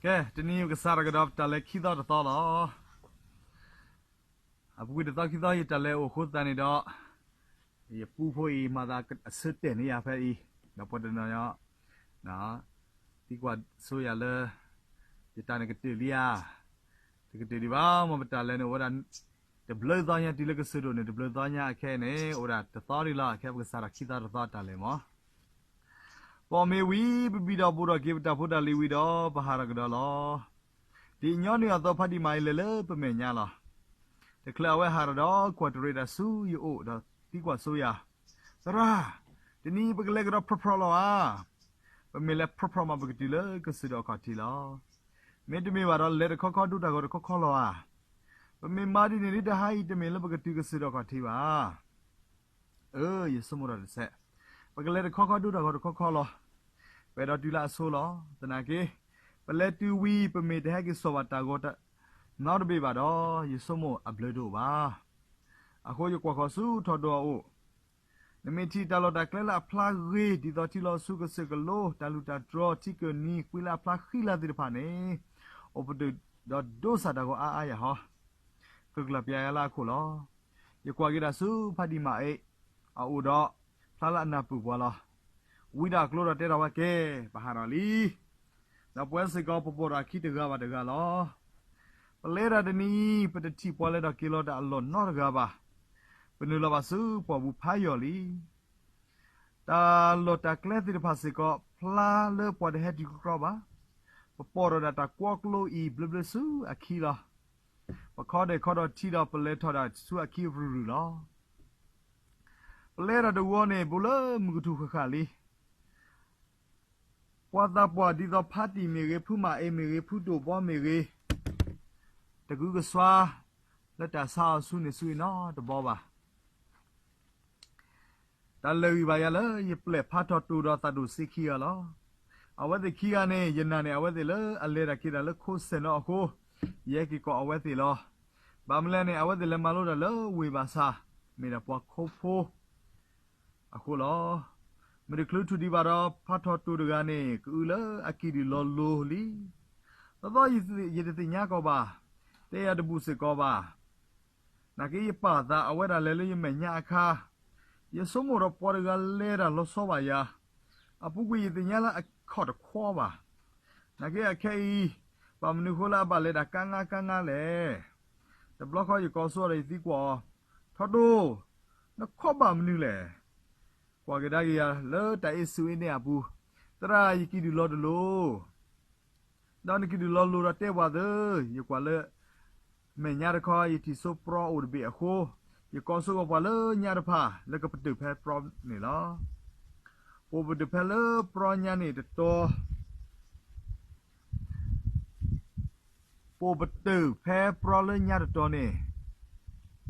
ကဲ, တနံၤအံၤပကစးထီၣ်ကဒီးပတၢ်လဲၤခံသီတသီလီၤ. အပူၤကွံာ်တသီခံသီ ယတၢ်လဲၤအိၣ်အဃိသတးန့ၣ်ဒီး, ယပူဖိအံၤ မၤသးအဆၢတဲာ်န့ၢ်ယၤဖဲအံၤ, ဒီးပှၤတနီၤ, သံကွၢ်ဆိယၤလၢ ယတၢ်န့ၣ်ကတၢၢ်လံဧါ. တကတၢၢ်ဒံးဘၣ်, မ်ပတၢ်လဲၤန့ၣ်အိၣ်ဝဲဒၣ် တဘျုးသီညါ, တုၤလၢကစၢၢ်ဒိၣ်န့ၣ် တဘျုးသီညါ, အခဲအံၤန့ၣ် အိၣ်ဝဲဒၣ်တသီဒံးလီၤ. အခဲပကစးထီၣ်ခံသီတသီတၢ်လဲၤမး. ပိာ်မ့ၢ်ဝံၤ ပဘံၣ်ဒီးဘိၣ်ထီၣ်က့ၤပတၢ်ဖိတၢ်လံၤဝံၤဒီး ပဟးထီၣ်ကဒီးလီၤ. တနံၤအံၤအသီ ဖးဒံၣ်မးအံၤလဲၤလၢပမဲာ်ညါလီၤ. တချုးအဝဲဟးထီၣ်ဒီး ကွၢ်တရံးတၢ်ဆူယအိၣ်ဒီးသံကွၢ်ဆိယၤ, သရၣ်, တနံၤအံၤပကလဲၤကဒီးဖြီဖြီလီၤဧါ. ပမ့ၢ်လဲၤဖြီဖြီမး ပကတုၤလၢကစၢၢ်ဒိၣ်အခီၣ်ထံးလီၤ. မ့တမ့ၢ်ဘၣ်ဒီး လဲၤတခီခီဒိတၢ်ဂီၤတခီခီလီၤဧါ. ပမ့ၢ်မၤဒ်န့ၣ် ဒ်တဟါအံၤ တမ့ၢ်လၢပကတုၤကစၢၢ်ဒိၣ်အခီၣ်ထံးဘၣ်. အၢ ယဆိကမိၣ်တၢ်တစဲး, ပကလဲၤတခီခီဒိတၢ်ဂီၤတခီခီလီၤ. ပအဲၣ်ဒိးတုၤလၢအဆိလီၤ. သနာ်က့ ပလဲၤတုၤဝံၤ ပမ့ၢ်တဟဲက့ၤစိာ်ဘၣ်တၢ်ဂီၤနီတဘ့ၣ်ဘၣ်ဒီး ယဆိကမိၣ်အဘျုးတအိၣ်ဘၣ်. အဃိယကွၢ်ဃီၤဆူထီၣ်ဒိၣ်အအိၣ်, နမ့ၢ်ထံၣ်တၢ်လီၢ်တၢ်ကျဲလၢအဖျါဂ့ၤ ဒ်သိးထံလီၤဆူကစၢၢ်ကလိ, တၢ်လူၢ်တၢ်တြီၤ, ထံကၢၢ်နံၤ, ကွံလၢအဖျါဃံလၤသ့ၣ်တဖၣ်န့ၣ်, အိၣ်ပတုာ်ဒီးဒိစၢ်တၢ်ဂီၤအါအါယၤဟီ, ဃုာ်ကျၢၢ်ပျၢ်ယၤလၢအခိၣ်လီၤ. ယကွၢ်က့ၤတၢ်ဆူဖးဒံၣ်မးအံၤအအိၣ်ဒီး ဖျါလၢအနၢ်ပၢၢ်ပှၤလီၤ. ဝံဒီးအကျိဒီးတဲထီၣ်ဝဲကဲ, ပဟးထီၣ်လံ. ဒီးပဝဲစ့ၢ်ကီးပပိာ်ထီၣ်အခံတဂၤဘၣ်တဂၤလီၤ. ပလဲၤတၢ်တနံၤအံၤ ပတထံၣ်ပှၤလဲၤထီၣ်က့ၤလီၤတၢ်အလီၢ်နီတဂၤဘၣ်. ပနုာ်လီၤဘၣ်ဆူပှၢ်ပူၤဖးယိာ်လံ. တၢ်လီၢ်တၢ်ကျဲသ့ၣ်တဖၣ်စ့ၢ်ကီး ဖျါလၢပှၤတဟဲတုၤကကြီဘၣ်. ပပိာ်ထီၣ်ဒၣ်တၢ်ကွီကျိအံၤဘျၢဘျၢဆူအခံလီၤ. ပခီဒဲးခီဒီးထံဒီးပလဲၤထီၣ်ဒၣ်ဆူအခံရုၢ်ရုၢ်လီၤ. ပလဲၤတၢ်တဝီန့ၣ် ဘူးလၢမုၢ်ကထူၣ်ဃၣ်ဃၣ်လံ. ပှၤသးပှၢ်ဒ်သိးဖါတံၢ်မ့ၢ်ဂ့ၤ, ဖုမၤအ့မ့ၢ်ဂ့ၤ, ဖုတိၢ်ဘီမ့ၢ်ဂ့ၤ, တကူကဆှါလၢတၢ်ဆါအီၤဆူန့ၣ်ဆူအံၤနီတဘီဘၣ်. တၢ်လၢာ်ဂံၢ်ဘၣ်ယၤလၢယပျဲၢ်ဖးထီၣ်တိၢ်ဒီးသးဒိၣ်စ့ခံဂၤလီၤ. အဝဲသ့ၣ်ခံဂၤန့ၣ် ယနာ်န့ၣ် အဝဲသ့ၣ်လၢအလဲၤတၢ်က့ၤတၢ်လၢခိစဲၣ်နီၤအဃိ, ယဟဲက့ၤကိးအဝဲသ့ၣ်လီၤ. ဘၣ်မနုၤလဲၣ်န့ၣ် အဝဲသ့ၣ်လဲၤမၤလိတၢ်လၢဝ့ၢ်ဘၣ်ဆၣ်, မ့ၢ်ဒၣ်ပှၤခိဖိ အဃိလီၤ. မုၢ်တချုးထူၣ်ဒံးဘၣ်ဒီး ဖးထီၣ်တိၢ်တဂၤန့ၣ် ကအုလၢအကံၣ်ဒုၣ်လီၤလိၤလံ. သီသီယတသ့ၣ်ညါကီးဘၣ်, တဲယၤတဘူၣ်စ့ၢ်ကီးဘၣ်. နာ်က့ယပာ်သးအဝဲဒၣ်လဲၤလၢယမဲာ်ညါအခါ, ယဆိကမိၣ်ဒီးပှၤတဂၤလဲၤတၢ်လီၤဆီဘၣ်ယၤ, အပူၤကွံာ်ယသ့ၣ်ညါလၢအခီၣ်တခွီဘၣ်. နာ်က့အခဲအံၤ, ဘၣ်မနုၤဃိလၢအဘၣ်လဲၤတၢ်ကါငါကါငါလဲၣ်. တဘျီဃီယကိးဆိဒီးယသံကွၢ်အီၤ, ထီဒိၣ်, နခီၣ်ဘၣ်မနုၤလဲၣ်. ကွၢ်ကဒါက့ၤယၤလၢတၢ်အ့ၣ်စူၣ်အ့ၣ်နဲၣ်အပူၤ, သရၣ်ယကံၣ်ဒုၣ်လီၤတလိၤ ဒီးနကံၣ်ဒုၣ်လီၤလိၤဒီးတဲပှၤသၢ, ယကွၢ်လၢမဲာ်ညါတခီ ယထံၣ်ဆိပြီအိၣ်တဘ့ၣ်အဃိ, ယကိးဆိကီးပှၤလၢညါတဖၣ်လၢကပတုာ်ဖဲပြီန့ၣ်လီၤ. ပအိၣ်ပတုာ်ဖဲလၢပြီညါန့ၣ်တတီၤ, ပအိၣ်ပတုာ်ဖဲပြီလၢညါတတီၤန့ၣ်,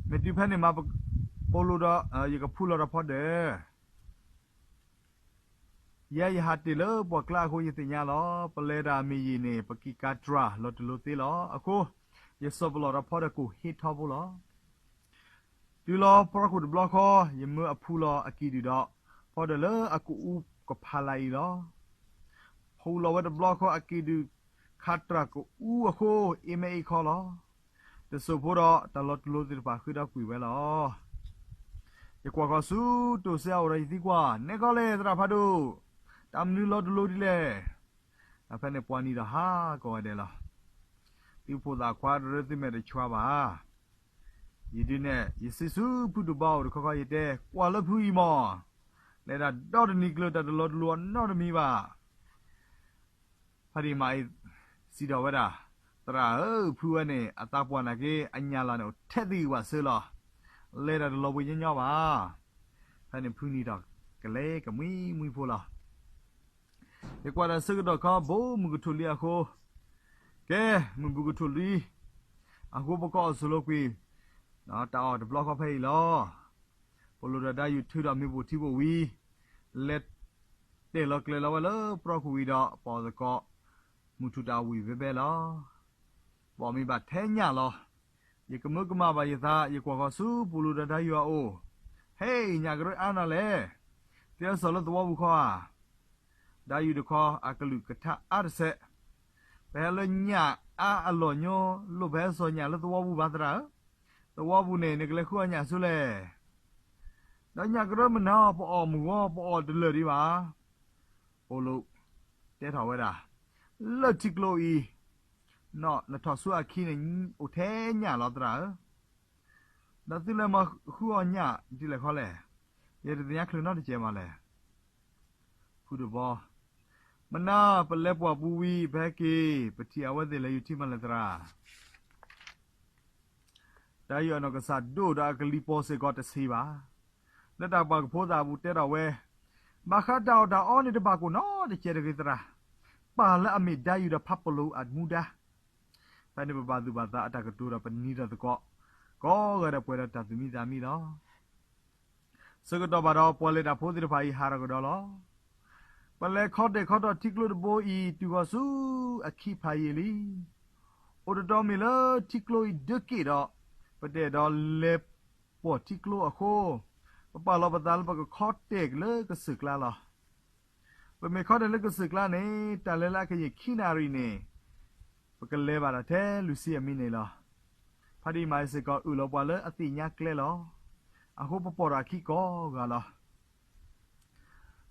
မ့ၢ်တုၤဖဲန့ၣ်မး, ပလိၣ်ဒီးယကဖူလီၤဒီးဖီဒၢး ယဲယဟးတ့ၢ်လၢပှၢ်ကျါအဃိယသ့ၣ်ညါလီၤ. ပလဲၤတၢ်မ့ၢ်ယံာ်န့ၣ် ပကံၣ်ကၤတြၢ်လီၤတလိၤသ့လီၤ. အဃိ, ယစီၤပလီၢ်ဒီးဖီဒၢးကိၢ်ဟ့ထီဘိလီၤ. တုၤလီၤပြီခိၣ်တဘျီဃီ, ယမၢအဖူလီၤအကံၣ်ဒုၣ်ဒီး ဖီဒၢးလၢအကအူကဖးလၢ်အံၤလီၤ. ဖူလီၤဝဲတဘျီဃီ အကံၣ်ဒုၣ်ခးတြၢ်ကအူအဃိ အ့ၣ်မဲအ့ၣ်ခီလီၤ. တစိၢ်ဖိဒီးတၢ်လီၤတလိၤသ့ၣ်တဖၣ်ဃ့ဒီးကွံာ်ဝဲလီၤ. ယကွၢ်ဃီၤဆူတိၢ်စ့အအိၣ်ဒီးယသံကွၢ်, နဲကီလဲၣ်သရၣ်ဖးဒိၣ်, တၢ်မနုၤလီၤတလိၤဒ်လဲၣ်. ဒီးဖဲန့ၣ်ပှၤနံၤဒီးဟးကိးဂၤဒဲးလီၤ. သုဖိသၣ်ခွါတရၢသုမဲာ်တဆွါဘၣ်. ယဒုးနဲၣ်ယစံးဆူဖုတဘီအိၣ်တခီခီယတဲ, ကွၢ်လၢဖုအံၤမး, လဲၤဒၣ်ဒီတနံၤကျၢၤ တၢ်တလီၤတလိၤအနီတမံၤဘၣ်. ဖါဒံၣ်မးအံၤစံးထီၣ်ဝဲဒၣ်, သရၣ်ဧၢ, ဖုဝဲန့ၣ် အသးပှၢ်နာ်က့ အညၣ်လီၤန့ၣ် အိၣ်ထဲသံးဝးစၢလီၤ. လဲၤတၢ်တလီၤဘှံးညီညီဘၣ်. ဖဲန့ၣ်ဖုနံၤထီၣ်ကလဲၤကမှံမှံဖိလီၤ. ယကွၢ်တၢ်ဆၢကတီၢ်ခီ ဘိးမုၢ်ကထူၣ်လံအဃိ, ကဲ, မုၢ်ဘူးကထူၣ်လံအဃိ ပကအီၣ်ဆိးလိာ်ကွံာ် တၢ်အီၣ်တဘျီဃီဖဲအံၤလီၤ. ပလိၣ်ဒီးဒါယူၤထုးထီၣ်မ့ၣ်ပိၢ်ထံပိၢ်ဝံၤ, လဲၤတဲာ်လီၤကျဲၤလီၤဝဲလၢပြီခိၣ်ဝံၤဒီး ပအီၣ်သကိး မုၢ်ထူၣ်တၢ်ဝံၣ်ဘဲဘဲလီၤ. ပအီၣ်မ့ၤဘၣ်ထဲညၣ်လီၤ. ယကမၢကမၣ်ဘၣ်ယသး, ယကွၢ်ဃီၤဆူပူၤလူၤဒီးဒါယူၤအအိၣ်, ဟဲ, ညၣ်ကရၢအါနၤလဲၣ်. သ့အီၣ်စီၣ်လၢသဝီပူၤခီဧါ. ဒါယူၤတခီအကလုၢ်ကထါအါတစဲး. ပဟဲလၢညၣ်အါအလီၢ်ညိ လိၣ်ပဟဲစိာ်ညၣ်လၢသဝီပူၤဘၣ်သရၣ်ဧၢ, သဝီပူၤန့ၣ် နကလဲၤဃုအီၣ်ညၣ်ဆူလဲၣ်. ဒီးညၣ်ကရၢမနုၤ ပအီၣ်မုၢ်ဂီၤ ပအီၣ်တလၢာ်ဒံးဘၣ်. ပိာ်လူးတဲထီၣ်ဝဲဒၣ်, လၢထံကျိအံၤ နထီၣ်ဆူအခံန့ၣ် အိၣ်ထဲညၣ်လီၤသရၣ်ဧၢ. ဒီးသုလဲၤမၤဃုအီၣ်ညၣ်ဒ်လဲၣ်ခီလဲၣ်, ယတသ့ၣ်ညါချုးနီတစဲးမးလဲၣ်. ဖုတဘီ, မနၤပလဲၤပှၢ်ပူၤဝံၤ ပဟဲက့ၤ ပထံၣ်အဝဲသ့ၣ်လဲၤယူၤထံမးလဲၣ်သရၣ်. တၢ်ယုၢ်အနီၢ်ကစၢ်ဒိၣ်ဒီးအကလံၤပီၤစ့ၢ်ကီးတဆံးဘၣ်. လၢတၢ်ပာ်ကဖိသၣ်အပူၤတဲထီၣ်ဝဲ, ဘၣ်ဃးတၢ်အီၣ်တၢ်အီန့ၣ်တဘၣ်ကိၢ်နီတစဲးတဂ့ၤသရၣ်, ပာ်လၢအမ့ၢ်ဒါယုၢ်ဒီးဖးပိာ်လူးအမူဒါ ဖဲန့ၣ်ပဘၣ်သူၣ်ဘၣ်သးအတၢ်ကတိၤဒီးပနံၤဒီးသကိး ကိးဂၤဒဲးပှဲၤဒီးတၢ်သူၣ်မံသးမံလီၤ. ဆၢကတီၢ်ဘၣ်ဒီး ပှၤလဲၤတၢ်ဖိသ့ၣ်တဖၣ်အံၤဟးထီၣ်ကဒီးလီၤ. ပလဲၤခီတဲာ်ခီတီၢ်ထံကျိတဘိအံၤ တုၤဃီၤဆူအခံဖးယံာ်လံ. အိၣ်တတီၤမ့ၢ်လၢထံကျိအံၤဒၢးက့ၣ်ဒီး ပတအဲၣ်ဒိးလဲၤပီၢ်ထံကျိအဃိ, ပပာ်လီၤပသးလၢပကခီတဲာ်လၢကစၢၢ်ကျါလီၤ. ပမ့ၢ်ခီတဲာ်လၢကစၢၢ်ကျါန့ၣ် တၢ်လဲၤလၢအကယံာ်ခံနၣ်ရံၣ်န့ၣ် ပကလဲၤဘၣ်တၢ်ထဲလွံၢ်ဆံအမံးနံးလီၤ. ဖးဒံၣ်မၤအံၤစ့ၢ်ကီး အုၣ်လီၤပှၤလၢအသ့ၣ်ညါကျဲလီၤ. အဃိပပိာ်ထီၣ်အခံကိးဂၤလီၤ.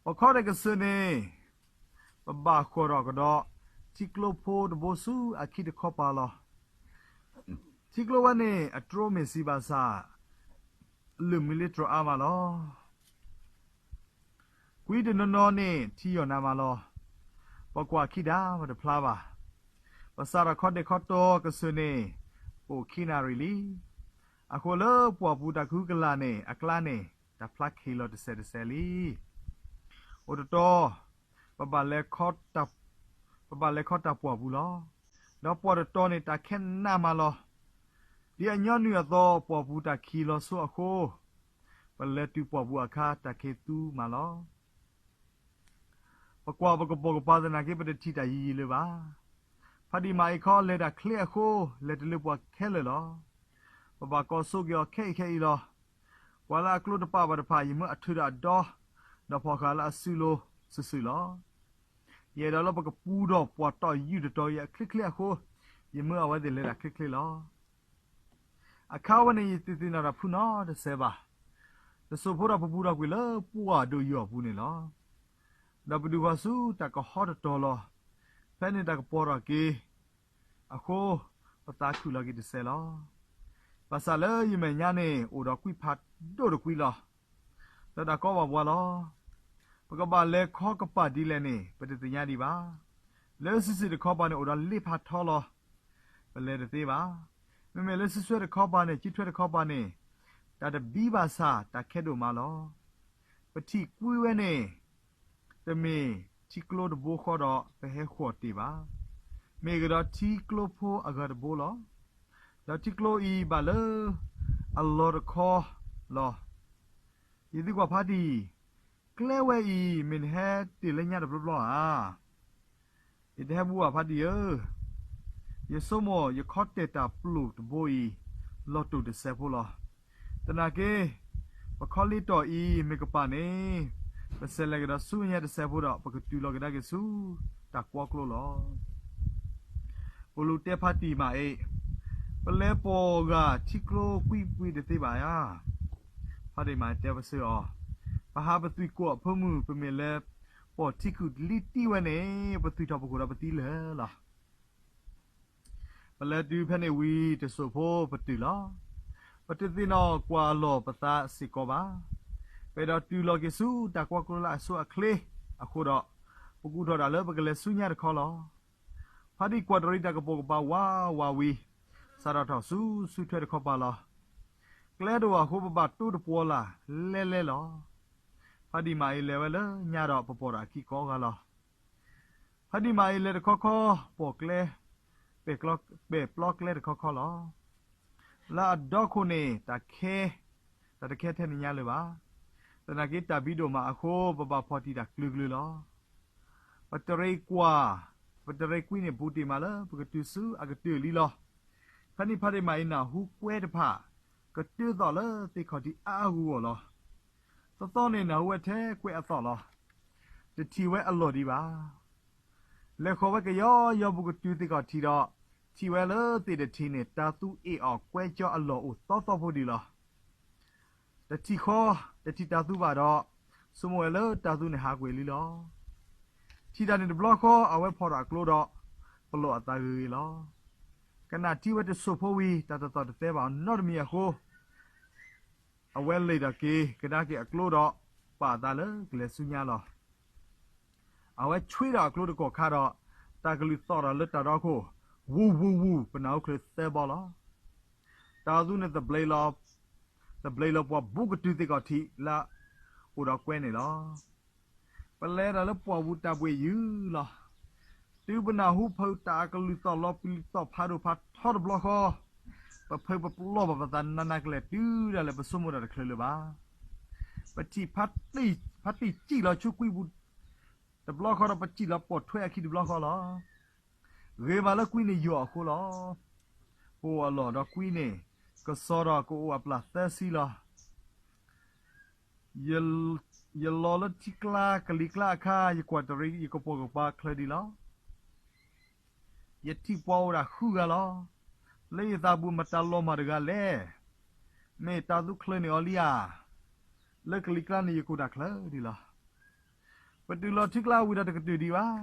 ပခီတဲာ်ကစၢၢ်န့ၣ် ပဘၣ်ဃီၣ်ထီၣ်ကဒီး ထံကျိဖိတဘိဆူအခံတခီပၤလီၤ. ထံကျိဝဲန့ၣ် အတြိမ့ၢ်ဆံးဘၣ်ဆၣ် လၢၢ်မံၤလၢတြီၤအါမးလီၤ. ကွံတနီၤနီၤန့ၣ် ထံယီၢ်နးမးလီၤ. ပကွၢ်ခံဒါပတဖျါဘၣ်. ပစးထီၣ်ခီတဲာ်ခီတီၢ်ကစၢၢ်န့ၣ် ပအိၣ်ခံနၣ်ရံၣ်လံ. အဃိလၢပှၢ်ပူၤတၢ်ကဟုကလၢ်န့ၣ် အကျါန့ၣ် တၢ်ဖျါခံးလီၤတစဲးတစဲးလံ. အိၣ်တတီၤ ပဘၣ်လဲၤ ပဘၣ်လဲၤခီတၢ်ပှၢ်ပူၤလီၤ. ဒီးပှၢ်တတီၤန့ၣ် တၢ်ခဲနးမးလီၤ. ဒ်အညီနုၢ်အသိး ပှၢ်ပူၤတၢ်ခံးလီၤဆိအဃိ, ပလဲၤတုၤပှၢ်ပူၤအခါ တၢ်ခံးသူမးလီၤ. ပကွၢ်ပကပိာ်ကပၤသနာ်က့ ပတထံၣ်တၢ်ယံာ်ယံာ်လၢၤဘၣ်. ဖးဒံၣ်မၤအံၤခီ လဲၤတၢ်ချ့အဃိ လဲၤတလၢပှၤခဲလၢာ်လီၤ. ပဘၣ်ကိးဆိက့ၤအီၤခဲအံၤခဲအံၤလီၤ. ပှၤလၢအကျိတပာ်ဘၣ်တဖၣ် ယမၢအထုးဒီးအဒီ, ဒီးဖီၣ်ဃာ်လၢအစုလိၤစုာ်စုာ်လီၤ. ယအဲၣ်ဒိးလၢပကပူၤထီၣ်ပှၤတီၢ်ယုၢ်တတီၤအံၤအချ့ချ့အဃိ, ယမၢအဝဲသ့ၣ်လဲၤတၢ်ချ့ချ့လီၤ. အခါဝဲန့ၣ် ယတသ့ၣ်နီၣ်တၢ်ဖုနီတစဲးဘၣ်. တစိၢ်ဖိဒီးပပူၤထီၣ်ကွံာ်လၢပှၢ်ဒိၣ်ယွၤအပူၤန့ၣ်လီၤ. ဒီးပဒုးဃီၤဆူတၢ်ကဟီတတီၤလီၤ. ဖဲန့ၣ်တၢ်ကပီၤထီၣ်က့ၤအဃိ, ပသးခုၣ်လီၤက့ၤတစဲးလီၤ. ဘၣ်ဆၣ်လၢယမဲာ်ညါန့ၣ် အိၣ်ဒီးကွံဖးဒိၣ်တကွံလီၤ. ဒီးတၢ်ကီဘၣ်ပှၤလီၤ. ပကဘၣ်လဲၤခီကပၤဒ်လဲၣ်န့ၣ် ပတသ့ၣ်ညါဒံးဘၣ်. လၢစုစ့ၣ်တခီပၤန့ၣ် အိၣ်ဒီးလ့ဖးထီလီၤ. ပလဲၤတသ့ဘၣ်. မ့မ့ၢ်လၢစုစွဲတခီပၤန့ၣ် စုထွဲတခီပၤန့ၣ် တၢ်တဘံဘၣ်ဆၣ် တၢ်ခဲဒိၣ်မးလီၤ. ပထံၣ်ကွံဝဲန့ၣ် တမ့ၢ်ထံကျိတဘိဃီဒီး ပဟဲဃီၣ်တ့ၢ်ဘၣ်. မ့ၢ်ကဒီးထံကျိဖိအဂၤတဘိလီၤ. ဒီးထံကျိအံၤဘၣ်လၢအလီၤတခီလီၤ. ယသံကွၢ်ဖးတံၢ်, ကျဲဝဲအံၤ မ့ၢ်နဟဲတ့ၢ်လၢညါတဘျီဘျီဧါ. ယတဟဲဘူဘၣ်ဖးတံၢ်ဧၢ, ယဆိကမိၣ်ယခီတဲာ်တၢ်ပျိာ်တဘိအံၤ လီၤတိၢ်တစဲးဖိလီၤ. သနာ်က့ ပခီလ့တီၢ်အံၤမ့ၢ်ကပၤန့ၣ် ပဆဲးလဲၤကဒီးဆူညါတစဲးဖိဒီး ပကတုၤလီၤကဒါက့ၤဆူတၢ်ကွီကျိလီၤ. ပိာ်လူၤတဲဖးတံၢ်မးအံၤ, ပလဲၤပိာ်ဂၤထံကျိကွံပှ့ၤတသ့ဘၣ်ဧါ. ဖးတံၢ်မးတဲပစၢၤအီၤ, ပဟးပသွံၣ်ကိာ်အဖၢမုၢ် ပမ့ၢ်လဲၤပိာ်ထံကူၣ်လံတံၢ်ဝဲန့ၣ် ပသွံၣ်ထီၣ်ပကိာ်ဒီးပသံလၢာ်လီၤ. ပလဲၤတုၤဖဲန့ၣ်ဝံၤတစိၢ်ဖိပတုာ်လီၤ. ပတသ့ၣ်နီၣ်ကွၢ်လီၤပသးစ့ၢ်ကီးဘၣ်. ပအဲၣ်ဒိးတုၤလီၤက့ၤဆူတၢ်ကွီကျိလၢအဆိအချ့အဃိဒီး, ပကူၣ်ထီၣ်ဒၣ်လၢပကလဲၤဆူညါတခီလီၤ. ဖးတံၢ်ကွၢ်တရံးတၢ်ကပိာ်ကပၤဝးဝးဝံၤ, စးထီၣ်ထီၣ်ဆူစုထွဲတခီပၤလီၤ. ကျဲတအိၣ်အဃိ ပဘၣ်တိတပှီၤလၢ်လဲလဲလီၤ. ဖးတံၢ်မးအံၤလဲၤဝဲလၢညါဒီး ပပိာ်ထီၣ်အခံကိးဂၤလီၤ. ဖးတံၢ်မးအံၤလဲၤတခီခီ ပိာ်ကျဲ, ပဲာ်ပျီကျဲတခီခီလီၤ. လၢအဒီခိၣ်န့ၣ် တၢ်ခဲ, တၢ်တခဲထဲန့ၣ်ညါလၢၤဘၣ်. သနာ်က့တၢ်ဘံဒိၣ်မးအဃိ ပဘၣ်ဖီၣ်တံၢ်တၢ်ကျၢၤကျၢၤလီၤ. ပတရံးကွၢ်, ပတရံးကွံန့ၣ် ဘူးတ့ၢ်မးလၢပကတုၤဆူအကတၢၢ်လံလီၤ. ဖဲန့ၣ်ဖးတံၢ်မးအံၤနၢ်ဟူကွဲတဖၣ် ကတၢၢ်သီၣ်လၢသ့ၣ်ခီၣ်ထံးအါအါဂီၢ်ဂီၢ်လီၤ. သီသီန့ၣ်နၢ်ဟူဝဲထဲကွဲအသီၣ်လီၤ. တထံၣ်ဝဲအလီၢ်ဒံးဘၣ်. လဲၤဃီၤဝဲကယီယီဘူးကတုၤသ့ၣ်ခီၣ်ထံးဒီး, ထံၣ်ဝဲလၢသ့ၣ်တထံးန့ၣ် တၤသူအ့ၣ်အီၤကွဲကၠီအလီၢ်အိၣ်သီသီဖိဒံးလီၤ. တထံၣ်ဃီ, တထံၣ်တၤသူဘၣ်ဒီး, ဆိကမိၣ်ဝဲလၢတၤသူန့ၣ်ဟးကွံာ်လံလီၤ. ထံၣ်တၢ်န့ၣ်တဘျီဃီ အဝဲဖီၣ်ထီၣ်အကျိဒီး, ပလီၢ်အသးဂ့ၤဂ့ၤလီၤ. ကနၣ်ထံဝဲတစိၢ်ဖိဝံၤ တၢ်တသီၣ်တသဲဘၣ်နီတမံၤအဃိ အဝဲလဲၤထီၣ်က့ၤကဒါက့ၤအကျိဒီး ပာ်အသးလၢကလဲၤဆူညါလီၤ. အဝဲဆွ့ဒီးအကျိတကီၢ်ခါဒီး, တၢ်ကလုၢ်သီၣ်ထီၣ်လၢတၢ်ဒီခိၣ်, ဝူၤဝူၤဝူၤ ပနၢ်ဟူချုးသၢဘီလီၤ. တၤသူန့ၣ် သဘျ့လီၤပှၤဘူးကတုၤသ့ၣ်ခီၣ်ထံးလၢအအိၣ်ဒီးကွဲန့ၣ်လီၤ. ပလဲၤဒၣ်လၢပှၢ်ပူၤတၢ်ဘှ့ၣ်ယုၢ်လီၤ. တုၤပနၢ်ဟူဖုးတၢ်အကလုၢ်သီၣ်လီၤပျံၤသီၣ်ဖးဒိၣ်ဖးထီတဘျီဃီ, ပဖုးပပျီၢ်ဘၣ်ပသးနးနးကလဲာ်တုၤဒၣ်လဲာ်ပဆိကမိၣ်တၢ်တချုးလၢၤဘၣ်. ပထံၣ်ဖါတံၢ်စံၣ်လီၤဆူကွံပူၤတဘျီဃီဒီး ပစံၣ်လီၤပိာ်ထွဲအခံတဘျီဃီလီၤ. ဂ့ၤမးလၢကွံန့ၣ်ယိာ်အဃိလီၤ. ပအိၣ်အလီၢ်ဒီးကွံန့ၣ် ကစီဒီးကအိၣ်အပျၢ်သၢဆံလီၤ. ယလီၤလၢထံကျါကလံၤကျါအခါ ယကွၢ်တရံးယကပိာ်ကပၤချၢဒံးလီၤ. ယထံၣ်ပှၤအိၣ်ဒၣ်ဃုဂၤလီၤ. လၢယသးပူၤမတၤလီၤမၢ်တဂၤလဲၣ်. မ့ၢ်တၤသူချၢန့ၢ်အီၤလံဧါ. လၢကလံၤကျါန့ၣ်ယကအိၣ်တၢ်ချၢဒံးလီၤ. ပတုၤလီၤထံကျါဝံၤဒီးတကတၢၢ်ဒံးဘၣ်.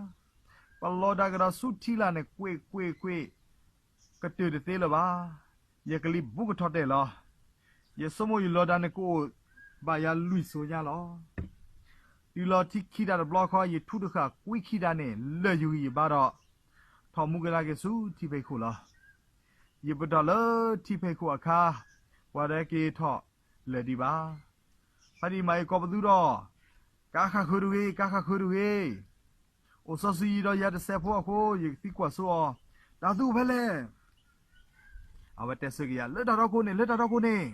ပလီၤဒၣ်ကဒီးဆူထံလာ်န့ၣ် ကွ့ၢ်ကွ့ၢ်ကွ့ၢ်, ကတၢၢ်တသ့လၢၤဘၣ်. ယကလံၤဘူးကထီၣ်တဲာ်လီၤ. ယဆိကမိၣ်ယလီၤဒၣ်န့ၣ်ကအိၣ်ဘၣ်ယၤလွံၢ်စိၤညါလီၤ. တုၤလီၤထံခံဒၣ်တဘျီဃီ ယထူတဃာ်ကွံခံဒၣ်န့ၣ် လၢာ်ယဂံၢ်ယဘါဒီး ထီၣ်မူကဒါက့ၤဆူထံဖံးခိၣ်လီၤ. ယပတီၢ်လၢထံဖံးခိၣ်အခါ, ပှၤတဟဲက့ၤထီၣ်လၢာ်ဒံးဘၣ်. ဖါတံၢ်မၤအံၤကိးပသူထီၣ်, ကါဃၣ်ဃုာ်တဂ့ၤ, ကါဃၣ်ဃုာ်တဂ့ၤ. အိၣ်စီၤစုၤယံၤဒီးယၤတစဲးဖိအဃိ ယကသံကွၢ်စိအီၤ, တၤသူအိၣ်ဖဲလဲၣ်. အဝဲတဲဆၢက့ၤယၤ, လၢတၢ်ဒီခိၣ်န့ၣ်, လၢတၢ်ဒီခိၣ်န့ၣ်.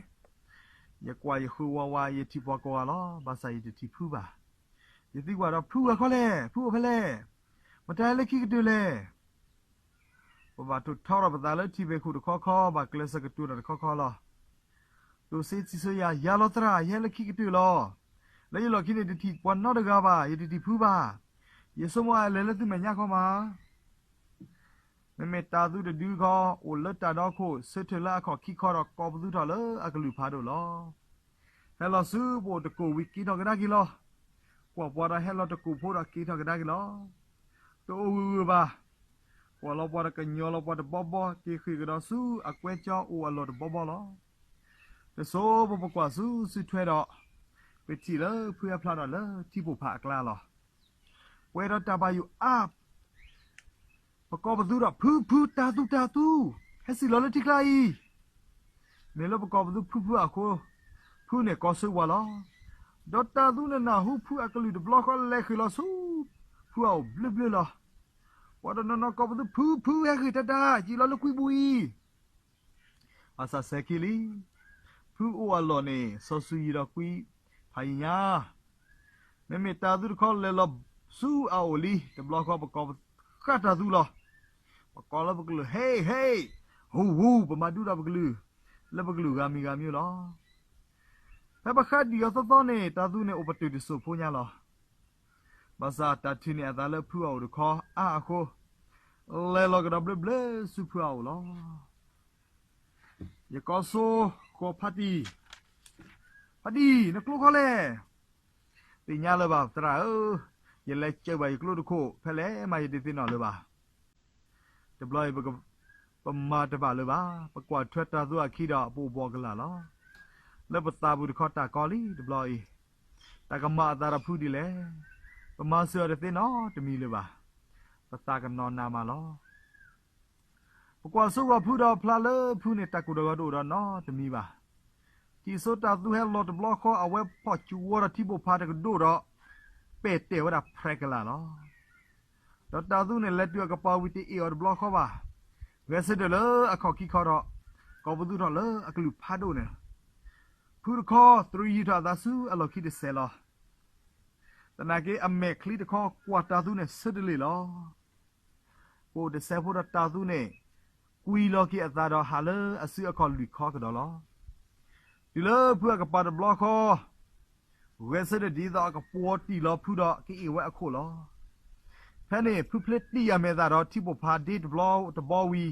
ယကွၢ်ယဃုဝါဝါ ယထံၣ်ပှၤကိးဂၤလီၤ. ဘၣ်ဆၣ်ယတထံၣ်ဖုဘၣ်. ယသံကွၢ်ဒီး, ဖုဂၤခီလဲၣ်, ဖုအိၣ်ဖဲလဲၣ်. မတၤဟဲလၢခံကတၢၢ်လဲၣ်. ပဘၣ်ထိၣ်ထီထီၣ်ပသးလၢထံဖံးခိၣ်တခီခီ ဘၣ်ကျဲးစၢးကတိၤတၢ်တခီခီလီၤ. တိၢ်စ့စံးဆၢယၤ, ယၤလီၤသရၣ်, ယဟဲလၢခံကတၢၢ်လီၤ. လၢယလီၢ်ခံန့ၣ် တထံၣ်ပှၤနီတဂၤဘၣ်, ယတထံၣ်ဖုဘၣ်. ယဆိကမိၣ်အလဲၤလၢသုမဲာ်ညါခီမး. မ့မ့ၢ်တၤသူတဒုခီ အိၣ်လၢတၢ်ဒီခိၣ် ဆၢထၢၣ်လၢအခီၣ်ခံခီဒီး ကိးပသူထီၣ်လၢအကလုၢ်ဖးဒိၣ်လီၤ. ဟဲလီၤဆူပအိၣ်တကိးဝံၤက့ၤထီၣ်ကဒါက့ၤလီၤ. ကွၢ်ပှၤဒီးဟဲလီၤတကိးဖိဒီးက့ၤထီၣ်ကဒါက့ၤလီၤ. တအိၣ်ဂုၤဂုၤဘၣ်. ကွၢ်လီၤပှၤဒီးကညီလီၤပှၤတဘီဘီ က့ၤဃ့ၢ်ကဒီးဆူအကွဲကၠီအိၣ်အလီၢ်တဘီဘီလီၤ. တစိၢ်ဖိပကွၢ်ဆူစုထွဲဒီး ပထံၣ်လၢဖုဟဲဖျါထီၣ်လၢထံပိာ်ဖးအကျါလီၤ. ပှဲၤဒီးတၢ်ဘၣ်ယိၣ်အါ ပကိးပသူဒီး ဖုဖု တၤသူတၤသူ, ဟဲစံၣ်လီၤလၢထံကျါအံၤ. မ့ၢ်လၢပကိးပသူဖုဖုအဃိ, ဖုန့ၣ်ကိးဆၢဝဲလီၤ. ဒီးတၤသူန့ၣ်နၢ်ဟူဖုအကလုၢ်တဘျီဃီ လဲၤဃ့ၢ်လီၤဆူဖုအအိၣ်ဘျၢဘျၢလီၤ. ပှၤတနီၤနီၤကိးပသူ ဖုဖု ဟဲဃ့ၢ်တၢ်တၢ် စံၣ်လီၤလၢကွံပူၤအံၤ. ဘၣ်ဆၣ်စဲၤခံလံ. ဖုအိၣ်အလီၢ်န့ၣ် စီၤစုၤယံၤဒီးကွံဖးယံၤညါ. မ့မ့ၢ်တၤသူတခီလဲၤလီၤဆူအအိၣ်လံ တဘျီဃီ ပကိးဃၣ်တၤသူလီၤ. ပကိးလၢပကလုၢ် ဟ့ၣ် ဟ့ၣ်, ဟူ ဟူ, ပမၤဒူဒီးပကလုၢ် လၢပကလုၢ်ဂၤမံၤဂၤမံၤလီၤ. ဖဲပဃၣ်ဒံၣ်အီၤသီသီန့ၣ် တၤသူန့ၣ်အိၣ်ပတုာ်တစိၢ်ဖိညါလီၤ. ဘၣ်ဆၣ်တၢ်ထုးန့ၢ်အသးလၢဖုအအိၣ်တခီအါအဃိ, လဲၤလီၤကဒီးဘျၢဘျၢဆူဖုအအိၣ်လီၤ. ယကိးစိဃီၤဖါတံၢ်, ဖါတံၢ် နကျိခီလဲၣ်. သ့ၣ်ညါလၢၤဘၣ်သရၣ်ဧၢ, ယလဲၤစၢၤဘၣ်ယကျိတခိၣ် ဖဲလဲၣ်မးယတသ့ၣ်နီၣ်လၢၤဘၣ်. တဘျီအံၤ ပမၤတဘၣ်လၢၤဘၣ်. ပကွၢ်ထွဲတၤသူအခံဒီးပအိၣ်ဘှီၣ်ကလာ်လီၤ. လၢပသးပူၤတခီတၢ်ကီလံတဘျီအံၤ, တၢ်ကမၤအသးဒီးဖုဒ်လဲၣ်. ပမၤစၢၤအီၤတသ့နီတမံၤလၢၤဘၣ်. ပသးကနီၤနးမးလီၤ. ပကွၢ်စိဂီၤဖုဒီးဖျါလၢဖုန့ၣ်တၢ်ကူၣ်တၢ်ဂီၤတအိၣ်ဒီးနီတမံၤဘၣ်. ထံၣ်စိတၤသူဟဲလီၤတဘျီဃီ အဝဲဖီၣ်စူၤဝီၤဒီးထံပိာ်ဖးတကဒိၣ်ဒီး ပဲာ်တဲာ်ဝဲဒၣ်ဖြဲးကလာ်လီၤ. ဒီးတၤသူန့ၣ်လဲၤတုၤအကပၤဝံၤတအ့ၣ်အီၤတဘျီဃီဘၣ်. ဂဲၤဆၢထၢၣ်လၢအခီၣ်ခံခီဒီး ကိးပသူထီၣ်လၢအကလုၢ်ဖးဒိၣ်န့ၣ် ဖုတခီသရံယံၤထီၣ်အသးဆူအလီၢ်ခံတစဲးလီၤ. သနာ်က့အမဲာ်ချံတခီကွၢ်တၤသူန့ၣ်ဆၢတလ့ၢ်လီၤ. ပအိၣ်တစဲးဖိဒီးတၤသူန့ၣ် ကွံလီၤက့ၤအသးဒီးဟးလၢအစုအခီၣ်လွံၢ်ခီကဒီးလီၤ. တုၤလၢဖုအကပၤတဘျီဃီ, ဂဲၤဆၢထၢၣ်ဒ်သိးအကပှီၤတံၢ်လီၤဖုဒီးကအ့ၣ်ဝဲအခိၣ်လီၤ. ဖဲန့ၣ် ဖုဖျ့တံၢ်အမဲာ်သးဒီးထံပိာ်ဖးဒ့တဘျီတဘီ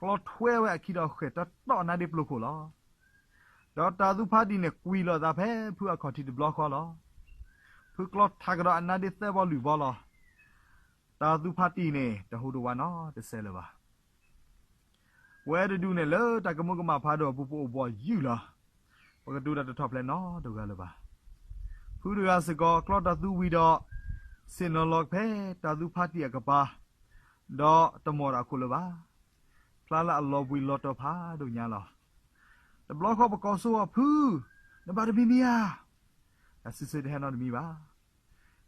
ဝံၤ, ကျီထွဲဝဲအခံဒီးဃဲၤတီတီအနါဒ့ပျိၤခိၣ်လီၤ. ဒီးတၤသူဖးတံၢ်န့ၣ် ကွံာ်လိာ်သးဖဲဖုအခီၣ်ထံးတဘျီဃီလီၤ. ဖုကျီထးကဒီးအနါဒ့သၢဘီလွံၢ်ဘီလီၤ. တၤသူဖးတံၢ်န့ၣ် တဟူးတဝးနီတစဲးလၢၤဘၣ်. ပဝဲတဒူၣ်န့ၣ်လၢတၢ်ကမူၤကမၣ်ဖးဒိၣ်အပူၤ ပအိၣ်ဘှီၣ်ယုၢ်လီၤ. ပကတိၤတၢ်တထီၣ်ဖျဲးနီတဂၤလၢၤဘၣ်. ဖုတဂၤစ့ၢ်ကီး ကျီတၤသူဝံၤဒီး ဆ့ၣ်နီၤလီၤဖဲတၤသူဖးတံၢ်အကပၤ, ဒီးတမီၢ်ဒီးအခိၣ်လၢၤဘၣ်. ဖျါလၢအလီၤဘှံးလီၤတီၤဖးဒိၣ်ညါလီၤ. တဘျီဃီပကိးစိအီၤ ဖု, နဘၣ်တမံၤမံၤဧါ. တၢ်စံးဆၢတဟဲနီတမံၤဘၣ်.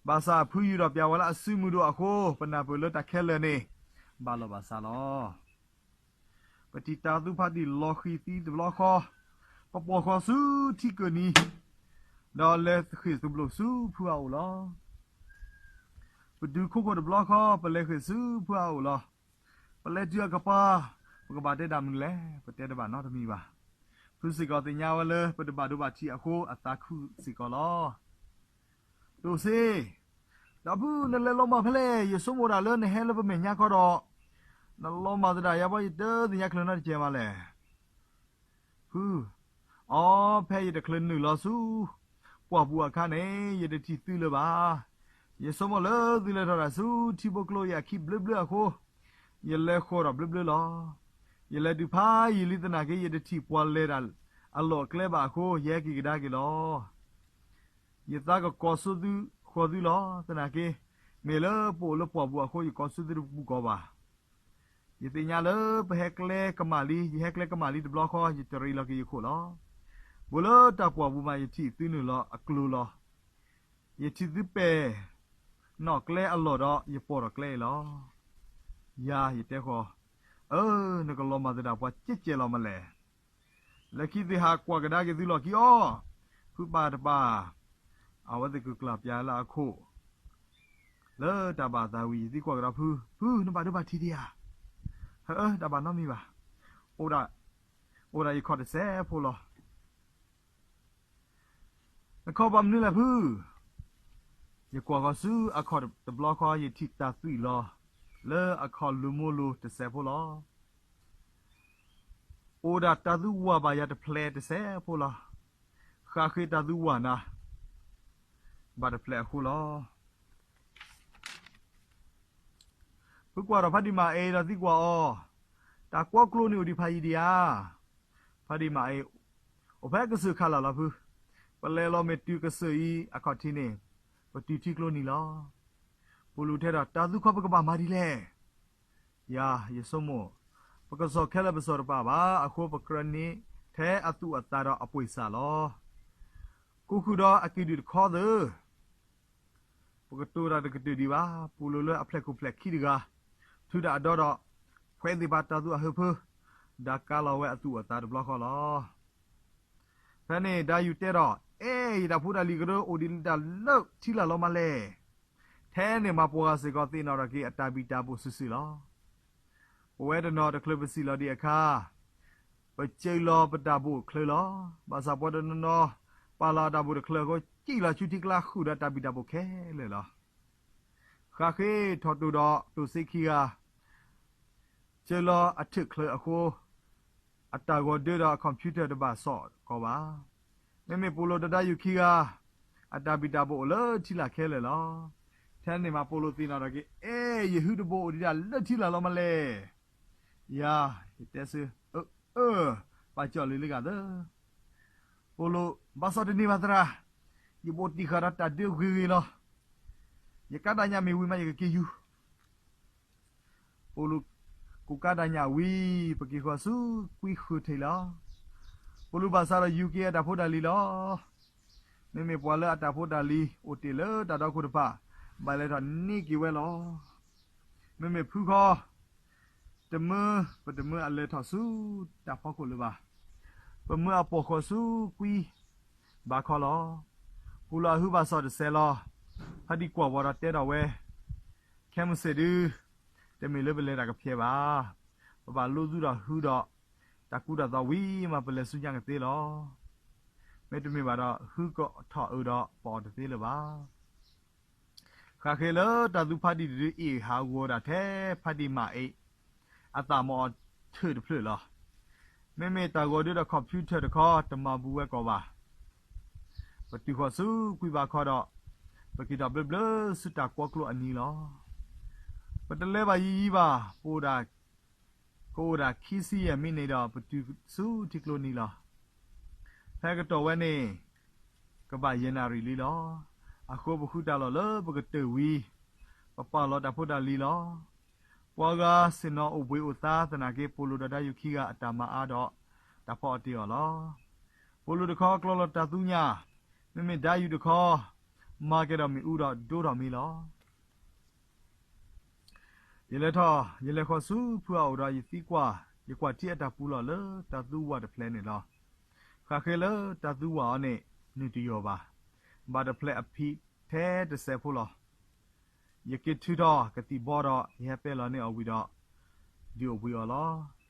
ဘၣ်ဆၣ်ဖုယူၢ်ဒီးပျးဝဲလၢအစုမုၢ်ဒိၣ်အဃိ ပနၢ်ပၢၢ်လၢတၢ်ခဲလၢာ်န့ၣ် ဘၣ်လီၤဘၣ်စးလီၤ. ပထံၣ်တၤသူဖးတံၢ်လီၤဃံၤသံတဘျီဃီ, ပပိာ်ဃီၤဆူထံကၢၢ်နံၤ, ဒီးလဲၤဃ့ၢ်သဘျိၣ်ဆူဖုအအိၣ်လီၤ. ပဒုးခိခိၣ်တဘျီဃီ ပလဲၤဃ့ၢ်ဆူဖုအအိၣ်လီၤ. ပလဲၤတုၤအကပၤ, ပကဘၣ်တဲဒၣ်မနုၤလဲၣ်, ပတဲတဘၣ်နီတမံၤဘၣ်. ဖုစ့ၢ်ကီးသ့ၣ်ညါဝဲလၢ ပတဘၣ်ဒိဘၣ်ထံးအဃိ အသးခုစ့ၢ်ကီးလီၤ. တိၢ်စ့, ဒီးဖုနလဲၤလီၤမၢ်ဖဲလဲၣ်, ယဆိကမိၣ်ဒၣ်လၢနဟဲလၢပမဲာ်ညါခီဒီး, နလီၤမၢ်သဒၣ်ယၤဘၣ်ယတသ့ၣ်ညါချုးနီတကဲးမးလဲၣ်. ဖု, အီ, ဖဲယတချုးနုာ်လီၤဆူ ပှၢ်ပူၤအခါန့ၣ် ယတထံၣ်သုလၢၤဘၣ်. ယဆိကမိၣ်လၢသုလဲၤထီၣ်ဒၣ်ဆူထံဘိကျိအံၤအခံဘျၢဘျၢအဃိ, ယလဲၤဃီၤဒီးဘျၢဘျၢလီၤ. ယလဲၤတုၤဖးယံာ်လံသနာ်က့ ယတထံၣ်ပှၤလဲၤတၢ်အလီၢ်အကျဲဘၣ်အဃိ ယဟဲက့ၤကဒါက့ၤလီၤ. ယသးကကိးဆူသုဃီၤသုလီၤ. သနာ်က့ မ့ၢ်လၢပအိၣ်လၢပှၢ်ပူၤအဃိ ယကိးဆူသုတပူၤကီးဘၣ်. ယသ့ၣ်ညါလၢပဟဲကျဲကမၣ်လံ, ယဟဲကျဲကမၣ်လံတဘျီဃီ ယတရံးလီၤက့ၤယခိၣ်လီၤ. ဘူးလၢတၢ်ပှၢ်ပူၤမး ယထံၣ်သုနုာ်လီၤအကျိၤလီၤ. ယထံၣ်သုပဲာ်နီၣ်ကျဲအလီၢ်ဒီး ယပိာ်ထီၣ်ကျဲအံၤလီၤ. ယၤယတဲဃီၤ, အၢ, နကလီၤမၢ်သဒၣ်ပှၤကဲးကဲးလီၤမးလဲၣ်. လၢခံသ့ၣ်ဟးကွၢ်ကဒါက့ၤသုလီၢ်ခံအီၤ, ဖုပၢ်တပၢ်, အဝဲသ့ၣ်ကကျၢ်ပျၢလၢအခိၣ် လၢတၢ်ဘၣ်သးဝံၤ ယသံကွၢ်ကဒီးဖု, ဖုနဘၣ်ဒိဘၣ်ထံးဒံးဧါ. ဟၢအၢ တၢ်ဘၣ်နီတမံၤဘၣ်. အိၣ်ဒၣ်ယခီၣ်တစဲးဖိလီၤ. နခီၣ်ဘၣ်မနုၤလဲၣ်ဖု. ယကွၢ်ဃီၤဆူအခီၣ်တဘျီဃီ ယထံၣ်တၢ်သွံၣ်လီၤ လၢအခီၣ်လိၤမိလိၤတစဲးဖိလီၤ. အိၣ်ဒၣ်တၢ်သူဝၢ်ဘၣ်ယၤတဖျဲးတစဲးဖိလီၤ. ဃၣ်ဃ့တၢ်သူဝၢ်နၤ ဘၣ်တဖျဲးအဃိလီၤ. ဖုကွၢ်ဒီးဖးဒံးမးအ့ဒီးသံကွၢ်အီၤ, တၢ်ကွီကျိန့ၣ်အိၣ်ဒံးဖးယံၤဒံးဧါ. ဖးဒံးမးအ့, အိၣ်ဖဲကစၢၢ်ခးလာ်လီၤဖု. ပလဲၤလီၤမ့ၢ်တုၤကစၢၢ်အံၤအခီၣ်ထံးန့ၣ်, ပတုၤထံကျိနံၤလီၤ. ပိာ်လူၤတဲဒီး တၢ်သူခီပကဘၣ်မၤဒ်လဲၣ်. ယၤ, ယဆိကမိၣ်, ပကစီၣ်ခဲလၢာ်ပစီၣ်တပာ်ဘၣ်အဃိ ပကြၢးန့ၢ်ထဲအသူၣ်အသးဒီးအပှ့ၤစၢ်လီၤ. ကိးဃုာ်ဒီးအကံၣ်ဒုၣ်တခီသၢ ပကတိၤတၢ်တကတၢၢ်ဒံးဘၣ်. ပိာ်လူၤလၢအဖျဲၣ်ခိၣ်ဖျဲၣ်ခံတဂၤ, ထုးတၢ်အဒီဒီး ဖှဲးသ့ၣ်ဖးတၢ်သူအဟၢဖၢ, ဒၣ်ကါလီၤဝဲအသူၣ်အသးတဘျီဃီလီၤ. ဖဲန့ၣ်ဒါယူၤတဲဒီး, အဲၣ်, ယတၢ်ဖိတၢ်လံၤကရၢအိၣ်ဒံးဒၣ်လၢထံလာ်လီၤမးလဲၣ်. ထဲန့ၣ်မၤပှၤဂၤစ့ၢ်ကီးသ့ၣ်နီၣ်ထီၣ်က့ၤအတၢ်ဘံၣ်တၢ်ဘိၣ်စုာ်စုာ်လီၤ. ပဝဲတနီၤတချုးပစံၣ်လီၤဒံးအခါ, ပစၢလီၤပတၢ်ဘိၣ်ချၢလီၤ. ဘၣ်ဆၣ်ပှၤတနီၤနီၤ ပာ်လီၤအတၢ်ဘိၣ်တချုးအဃိ စံၣ်လီၤဆူထံကျါဃုာ်ဒီးတၢ်ဘံၣ်တၢ်ဘိၣ်ခဲလၢာ်လီၤ. ဃၣ်ဃ့ထီၣ်တိၢ်ဒီးတိၢ်စ့ခံဂၤ စၢလီၤအထၢၣ်ချၢအဃိ, အတၢ်ဂီၤဒၢဒီးအ computer တဘၣ်စိာ်ကီးဘၣ်. မ့မ့ၢ်ပိာ်လူၤဒီးဒါယူၤခံဂၤ, အတၢ်ဘံၣ်တၢ်ဘိၣ်အိၣ်လၢထံလာ်ခဲလၢာ်လီၤ. ထဲန့ၣ်မၤပိာ်လူၤသ့ၣ်နီၣ်ထီၣ်က့ၤ, အဲၣ်, ယဟုတဘိၣ်အိၣ်ဒံးဒၣ်လၢထံလာ်လီၤမးလဲၣ်. ယၤ, ယတဲဆၢ, အၢ, အၢ, ပာ်စီၣ်လံလံဂၤသၢ ပိာ်လူၤ, ဘၣ်စီၣ်တန့ၢ်ဘၣ်သရၣ်, ယဘိၣ်တံၢ်ဃာ်ဒီးတၢ်ဒၢဂ့ၤဂ့ၤလီၤ. ယကါတၢ်ညၣ်မ့ၢ်ဝံၤမး ယကက့ၤယူၤ. ပိာ်လူၤ, ကူးကါတၢ်ညၣ်ဝံၤ, ပက့ၤဃီၤဆူကွံဃၢၤထံးလီၤ. ပိာ်လူၤဘၣ်ဆၣ်ဒီးယူၤက့ၤအတၢ်ဖိတၢ်လံၤလီၤ. မ့မ့ၢ်ပှၤလၢအတၢ်ဖိတၢ်လံၤအိၣ်တ့ၢ်လၢတၢ်ဒီခိၣ်တဖၣ်, ဘၣ်လဲၤထီၣ်န့ၢ်က့ၤဝဲလီၤ. မ့မ့ၢ်ဖုခီ တမၢ, ပတမၢအလဲၤထီၣ်ဆူတၢ်ဖီခိၣ်လၢၤဘၣ်. ပမၢအပိာ်ဃီၤဆူကွံဘၣ်ခီလီၤ. ပိာ်လူၤအဟုဘၣ်စီၣ်တစဲးလီၤ. ဖါဒံကွၢ်ဝီၤဒီးတဲထီၣ်ဝဲ, ခဲမုၢ်ဆ့ၣ်ဒု, တမ့ၢ်လၢပလဲၤတၢ်ကဖျဲးဘၣ်. ပဘၣ်လိသုဒီးဟုဒီး တၢ်ကူတၢ်သိးဝံၤမး ပလဲၤဆူညါကသ့လီၤ. မ့တမ့ၢ်ဘၣ်ဒီး ဟုကထီၣ်အၢဒီးပအီၣ်တသ့လၢၤဘၣ်. ဃၣ်ဃ့လၢတၢ်သူဖးဒံၣ်တဒုအ့ၣ်ဟးဂီၤဒၣ်ထဲဖးဒံၣ်မးအံၤ, အသးမၤအီၤထုးတဖျၢၣ်လီၤ. မ့မ့ၢ်တၢ်ဂီၤဒုဒီး computer တခီ တမၤဘူးဝဲကီးဘၣ်. ပတုၤဃီၤဆူကွံဘးခီဒီး, ပက့ၤထီၣ်ဘျၢဘျၢဆူတၢ်ကွီကျိအနံၤလီၤ. ပတလဲၤဘၣ်ယံၤယံၤဘၣ်, ပအိၣ်ဒၣ်, ကအိၣ်ဒၣ်ခံဆံယဲၢ်မံးနံးဒီး ပတုၤဆူထံကျိနံၤလီၤ. ဖဲကတီၢ်ဝဲန့ၣ် ကဘၣ်ယဲၢ်နၣ်ရံၣ်လံလီၤ. အဃိပဃုတၢ်လီၢ်လၢပကတၢၢ်ဝံၤ, ပပာ်လီၤတၢ်ဖိတၢ်လံၤလီၤ. ပှၤဂၤဆ့ၣ်နီၤအိၣ်ဘှံးအိၣ်သါသနာ်က့ ပိာ်လိၤဒီးဒါယူၢ်ခံဂၤအတၢ်မၤအါဒီး တၢ်ဖီအီၣ်တ့ၢ်အီၤလီၤ. ပိာ်လိၤတခီကျီလီၤတၢ်သူညၣ်, မ့မ့ၢ်ဒါယူၢ်တခီ မၤကဲၤဒီးမ့ၣ်အူဒီးဒိထီၣ်မံလီၤ. ယလဲၤထီၣ်, ယလဲၤဃီၤဆူဖုအအိၣ်ဒီး ယသံကွၢ်, ယကွၢ်ထံအတၢ်ပူၤလီၢ်လၢတၢ်သူဝၢ်တဖျဲးန့ၣ်လီၤ. ဃၣ်ဃ့လၢတၢ်သူဝၢ်အီၤန့ၣ် နုာ်တယီၢ်ဘၣ်, ဘၣ်တဖျဲးအဖံးထဲတစဲးဖိလီၤ. ယက့ၤထုးထီၣ်ကသံၣ်ဘီဒီး ယဟဲပဲလီၤန့ၢ်အီၤဝံၤဒီး ဒုးအိၣ်ဘှံးအီၤလီၤ.